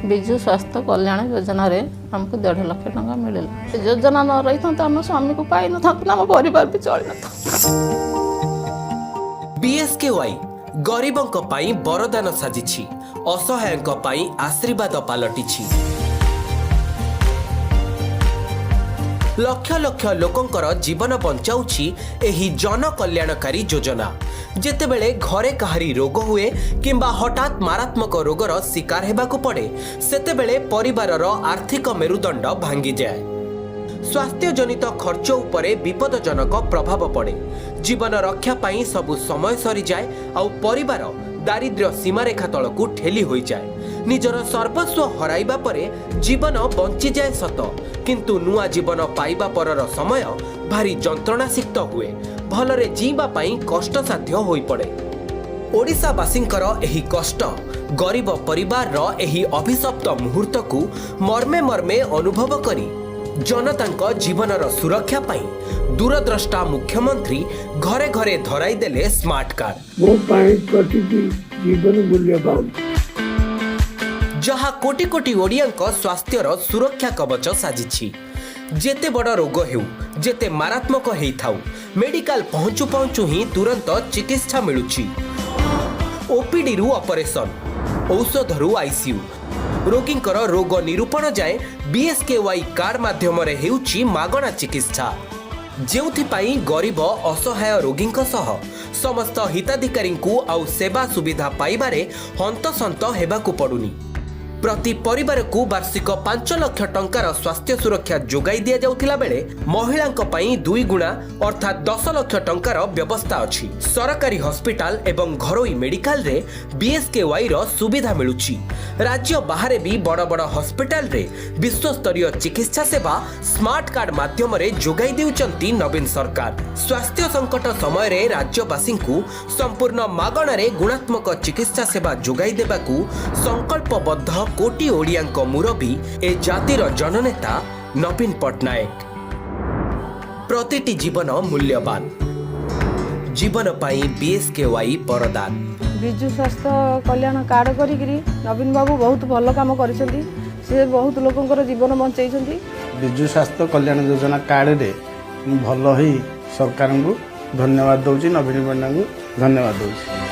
ବିଜୁ ସ୍ୱାସ୍ଥ୍ୟ କଲ୍ୟାଣ ଯୋଜନାରେ ଆମକୁ 1.5 ଲକ୍ଷ ଟଙ୍କା ମିଳିଲା। ସେ ଯୋଜନା ନ ରହିଥାନ୍ତା, ଆମ ସ୍ୱାମୀକୁ ପାଇନଥାନ୍ତୁ ନା ଆମ ପରିବାର ବି ଚଳିନଥାନ୍ତା। ବିଏସ୍କେୱାଇ ଗରିବଙ୍କ ପାଇଁ ବରଦାନ ସାଜିଛି, ଅସହାୟଙ୍କ ପାଇଁ ଆଶୀର୍ବାଦ ପାଲଟିଛି। ଲକ୍ଷ ଲକ୍ଷ ଲୋକଙ୍କର ଜୀବନ ବଞ୍ଚାଉଛି ଏହି ଜନକଲ୍ୟାଣକାରୀ ଯୋଜନା। ଯେତେବେଳେ ଘରେ କାହାରି ରୋଗ ହୁଏ କିମ୍ବା ହଠାତ୍ ମାରାତ୍ମକ ରୋଗର ଶିକାର ହେବାକୁ ପଡ଼େ, ସେତେବେଳେ ପରିବାରର ଆର୍ଥିକ ମେରୁଦଣ୍ଡ ଭାଙ୍ଗିଯାଏ। ସ୍ୱାସ୍ଥ୍ୟଜନିତ ଖର୍ଚ୍ଚ ଉପରେ ବିପଦଜନକ ପ୍ରଭାବ ପଡ଼େ। ଜୀବନ ରକ୍ଷା ପାଇଁ ସବୁ ସମୟ ସରିଯାଏ ଆଉ ପରିବାର ଦାରିଦ୍ର୍ୟ ସୀମାରେଖା ତଳକୁ ଠେଲି ହୋଇଯାଏ। ନିଜର ସର୍ବସ୍ୱ ହରାଇବା ପରେ ଜୀବନ ବଞ୍ଚିଯାଏ ସତ, କିନ୍ତୁ ନୂଆ ଜୀବନ ପାଇବା ପରର ସମୟ ଭାରି ଯନ୍ତ୍ରଣାସିକ୍ତ ହୁଏ। ଭଲରେ ଜିଇଁବା ପାଇଁ କଷ୍ଟସାଧ୍ୟ ହୋଇପଡ଼େ। ଓଡ଼ିଶାବାସୀଙ୍କର ଏହି କଷ୍ଟ, ଗରିବ ପରିବାରର ଏହି ଅଭିଶପ୍ତ ମୁହୂର୍ତ୍ତକୁ ମର୍ମେ ମର୍ମେ ଅନୁଭବ କରି ଜନତାଙ୍କ ଜୀବନର ସୁରକ୍ଷା ପାଇଁ ଦୂରଦ୍ରଷ୍ଟା ମୁଖ୍ୟମନ୍ତ୍ରୀ ଘରେ ଘରେ ଧରାଇ ଦେଲେ ସ୍ମାର୍ଟ କାର୍ଡ, ମୋ ପାଇଁ ପ୍ରତିଟି ଜୀବନ ମୂଲ୍ୟବାନ। ଯାହା କୋଟି କୋଟି ଓଡ଼ିଆଙ୍କ ସ୍ୱାସ୍ଥ୍ୟର ସୁରକ୍ଷା କବଚ ସାଜିଛି। ଯେତେ ବଡ଼ ରୋଗ ହେଉ, ଯେତେ ମାରାତ୍ମକ ହେଇଥାଉ, ମେଡିକାଲ ପହଞ୍ଚୁ ପହଞ୍ଚୁ ହିଁ ତୁରନ୍ତ ଚିକିତ୍ସା ମିଳୁଛି। ଓପିଡିରୁ ଅପରେସନ, ଔଷଧରୁ ଆଇସିୟୁ, ରୋଗୀଙ୍କର ରୋଗ ନିରୂପଣ ଯାଏଁ ବିଏସ୍କେୱାଇ କାର୍ଡ ମାଧ୍ୟମରେ ହେଉଛି ମାଗଣା ଚିକିତ୍ସା, ଯେଉଁଥିପାଇଁ ଗରିବ ଅସହାୟ ରୋଗୀଙ୍କ ସହ ସମସ୍ତ ହିତାଧିକାରୀଙ୍କୁ ଆଉ ସେବା ସୁବିଧା ପାଇବାରେ ହନ୍ତସନ୍ତ ହେବାକୁ ପଡ଼ୁନି। ପ୍ରତି ପରିବାରକୁ ବାର୍ଷିକ 5 ଲକ୍ଷ ଟଙ୍କାର ସ୍ୱାସ୍ଥ୍ୟ ସୁରକ୍ଷା ଯୋଗାଇ ଦିଆଯାଉଥିଲା ବେଳେ ମହିଳାଙ୍କ ପାଇଁ ଦୁଇଗୁଣା ଅର୍ଥାତ୍ 10 ଲକ୍ଷ ଟଙ୍କାର ବ୍ୟବସ୍ଥା ଅଛି। ସରକାରୀ ହସ୍ପିଟାଲ ଏବଂ ଘରୋଇ ମେଡିକାଲରେ ବିଏସ୍କେୱାଇର ସୁବିଧା ମିଳୁଛି। ରାଜ୍ୟ ବାହାରେ ବି ବଡ଼ ବଡ଼ ହସ୍ପିଟାଲରେ ବିଶ୍ୱସ୍ତରୀୟ ଚିକିତ୍ସା ସେବା ସ୍ମାର୍ଟ କାର୍ଡ ମାଧ୍ୟମରେ ଯୋଗାଇ ଦେଉଛନ୍ତି ନବୀନ ସରକାର। ସ୍ୱାସ୍ଥ୍ୟ ସଙ୍କଟ ସମୟରେ ରାଜ୍ୟବାସୀଙ୍କୁ ସମ୍ପୂର୍ଣ୍ଣ ମାଗଣାରେ ଗୁଣାତ୍ମକ ଚିକିତ୍ସା ସେବା ଯୋଗାଇ ଦେବାକୁ ସଂକଳ୍ପବଦ୍ଧ କୋଟି ଓଡ଼ିଆଙ୍କ ମୁରବୀ, ଏ ଜାତିର ଜନନେତା ନବୀନ ପଟ୍ଟନାୟକ। ପ୍ରତିଟି ଜୀବନ ମୂଲ୍ୟବାନ। ଜୀବନ ପାଇଁ ବିଏସ୍କେୱାଇ ବରଦାନ। ବିଜୁ ସ୍ୱାସ୍ଥ୍ୟ କଲ୍ୟାଣ କାର୍ଡ଼ କରିକିରି ନବୀନ ବାବୁ ବହୁତ ଭଲ କାମ କରିଛନ୍ତି। ସେ ବହୁତ ଲୋକଙ୍କର ଜୀବନ ବଞ୍ଚେଇଛନ୍ତି। ବିଜୁ ସ୍ୱାସ୍ଥ୍ୟ କଲ୍ୟାଣ ଯୋଜନା କାର୍ଡ଼ରେ ମୁଁ ଭଲ ହେଇ ସରକାରଙ୍କୁ ଧନ୍ୟବାଦ ଦେଉଛି, ନବୀନ ପଟ୍ଟନାୟକଙ୍କୁ ଧନ୍ୟବାଦ ଦେଉଛି।